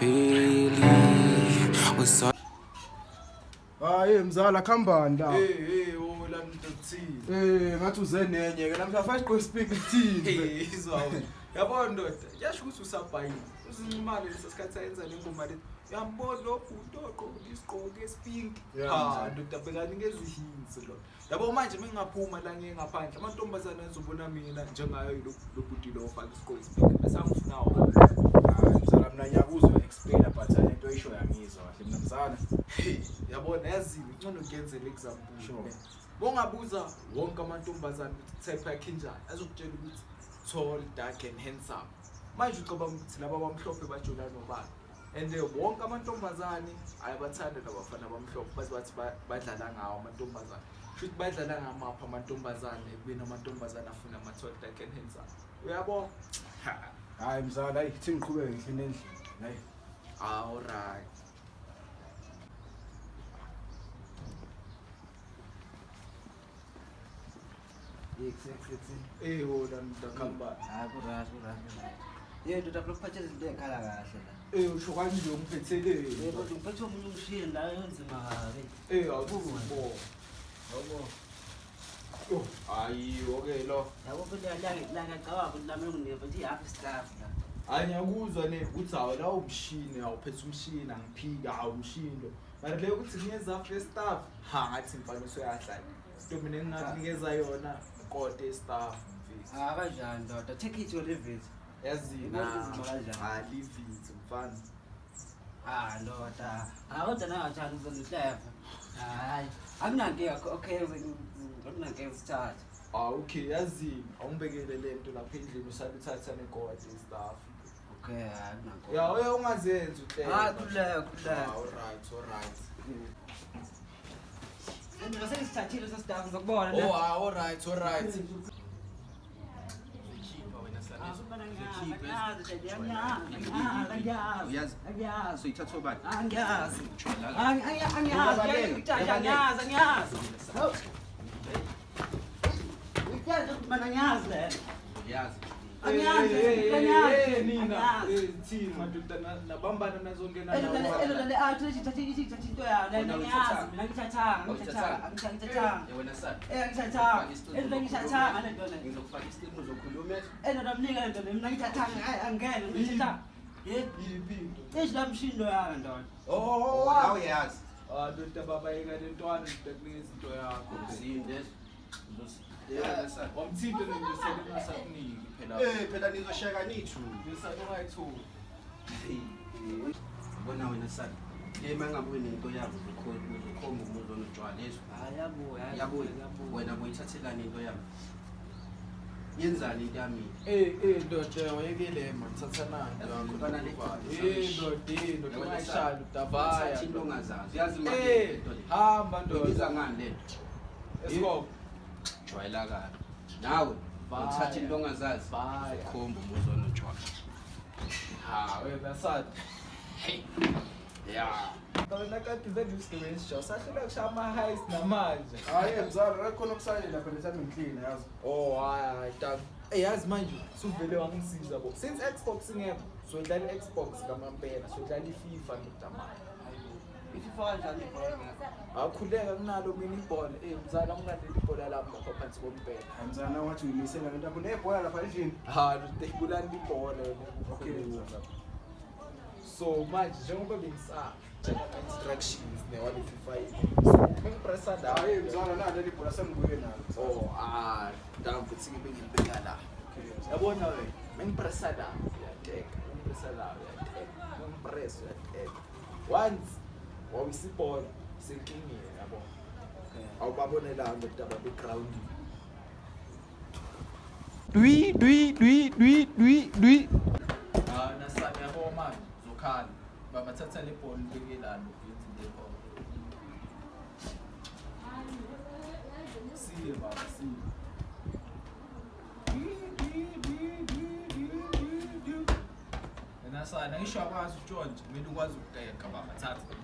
Ayipheli usa. Hayi mzala khambani la. Hey hey oh la mntu kuthini? Eh ngathi uze nenye ke namhla first go speak kuthini. Hey izwa wena. Yabona ndoda, yasho ukuthi usabhayile. Uzincumane lesa sikhathi sayenza le ngoma le. Uyambona lo bhuti ogqoke isigqoko esipink. Yeah, Ha mzala. ndoda bhekani ngezihinsi lo. Yabo manje mengingaphuma la ngiye ngaphandle amantombazane azobona mina njengayo lo bhuti lo ofaka isigqoko esipink. Bese angifuna wona. Hayi mzala mina ngiyakuzwa explain but lento oyisho yangizwa kahle mina mzala. Hey, yabona yazini ngcono ngiyenzele example. Sure. Bongabuza wonke amantombazane ukuthi type yakhe injani, azokutshela ukuthi tall, dark and handsome. Manje ucabanga ukuthi laba abamhlophe bajola nobani? And wonke amantombazane ayabathanda labafana abamhlophe, baze bathi badlala ngawo amantombazane. Shuthi badlala ngamaphi amantombazane ekubeni amantombazane afuna ama-tall, dark and handsome. Uyabo? Hayi mzala hayi thi ngiqhubeke ngihlini endlini. Hayi. All right. Eh wona mntakhamba. Hayi kurazi kurazi. Ye ndoda phela ukuphatha izinto ey'khala kahle la. Eh usho kanje ungiphetheleni. Eh kodwa ngiphethe omunye umshini la yonzima kabi. Eh awukubo. Yabo. Oh, hayi okay lo. Yabo phela la la ngiyacabanga ukuthi lami nginike futhi i-half staff la. Hayi ngiyakuzwa ne ukuthi hawu la umshini awuphethe umshini angiphika hawu umshini lo. Mara leyo ukuthi ngiyeza first staff ha ngathi mfana usuyahlala. Into mina engingakunikeza yona kote staff mfethu. Ah kanjani ndoda take it or leave it. Yazi Ingathi kanjani? ha leave it mfana. Ah ndoda. Ah kodwa nangathanda uzongihleva. Hayi akunankinga okay akunankinga usithathe. Ah okay yazi awungibekele lento lapha endlini usale uthatha nekote staff. Okay hayi akunankinga. Ya uye ungazenzi uhleke. Ah khululeka khululeka. All right, all right. Ndoda sengisithathile sesidafu ngizokubona ne. Oh, ah, all right, all right. Uyazi? Soyithatha obani? Angiyazi. Jwayela. Angiyazi. Angiyazi. Angiyazi. Angiyazi le. Uyazi. Angiyazi. Hey, nina. Angiyazi. Eh, thina madoda nabambana nazongena Elola le athi ithatha ithatha into yayo le angiyazi mina ngithathanga ngithathanga ngithathanga. Eh, wena sana. Eh ngithathanga. Elola ngithathanga le nto le. Ngizokufaka isikimu uzokhuluma. Elola mnika le nto le mina ngithathanga hayi angene ngithathanga. Ye Yiphi into? Eish la mshindo yayo ndoda. Oh, Nawe uyazi. Ah, ndoda baba yeka le ntwana ndoda kunikeza into yakho. Zinde. Eh, wena sana. Wamthinta nje sekungasakuniki phela. Eh, phela nizosheka nithu. Ngisake ungayithuki. Bona wena sana. Le mangabe unento yabo uzokhomba umuzi onotshwala yezwa. Hayi yabuya Yabuya. Wena buyithathelani into yami? Yenzani into yami? Eh, eh ndoda wayekele man thatha nani yakho. Ntwana le. Eh ndoda, eh ndoda ungayishaya udabaya. Thatha into ongazazi. Uyazi manje Eh, lento le. hamba Uyibiza ndoda. ngani lento? Esikop. Jwayela kabi. Nawe Vaya. uthatha into ongazazi. Vaya. Khomba umuzi onotshwala. Ha, wena sathi. Ya. Wena kade vele isigebengu esijwa sahluleka kushaya ama-heist namanje. Hayi mzala la khona okusalile lapha lethami ngiklina yazi. Oh hayi hayi dog. Ey yazi manje suvele wangisiza bo. Since Xbox ingekho, sodlala i-Xbox kamampela, sodlala i-FIFA ndoda manje. Ififa kanjani ibhola ngakho? Akhuleka kunalo mina ibhola. Eh mzala ungalela ibhola lami lapha phansi kombhede. Hayi mzala nawe ngathi uyimisela ngento yakho nebhola lapha endlini. Ha, ndoda ibhola wena. Okay mzala. So manje njengoba bengisasho njengama-instructions ne wale FIFA yini. So mengipressa la. Hayi mzala nalo leli bhola sengibuye nalo. Oh ah, damn futhi ngibe ngilibeka la. Okay mzala. Yabona wena, mengipressa la uyateka, mengipressa la uyateka, mengipress uyateka. Once wawisa ibhola senkingeni yabo. Awubabone la ndoda babe grounding. Dwi dwi dwi dwi dwi dwi. Ah nasami yabo manje zokhala. Baba thatha le bhola ubeke la lokhu yenza into ekhona. Siye baba siye. Wena sana ngisho akwazi utshontshe kumele ukwazi ukuteka baba thatha.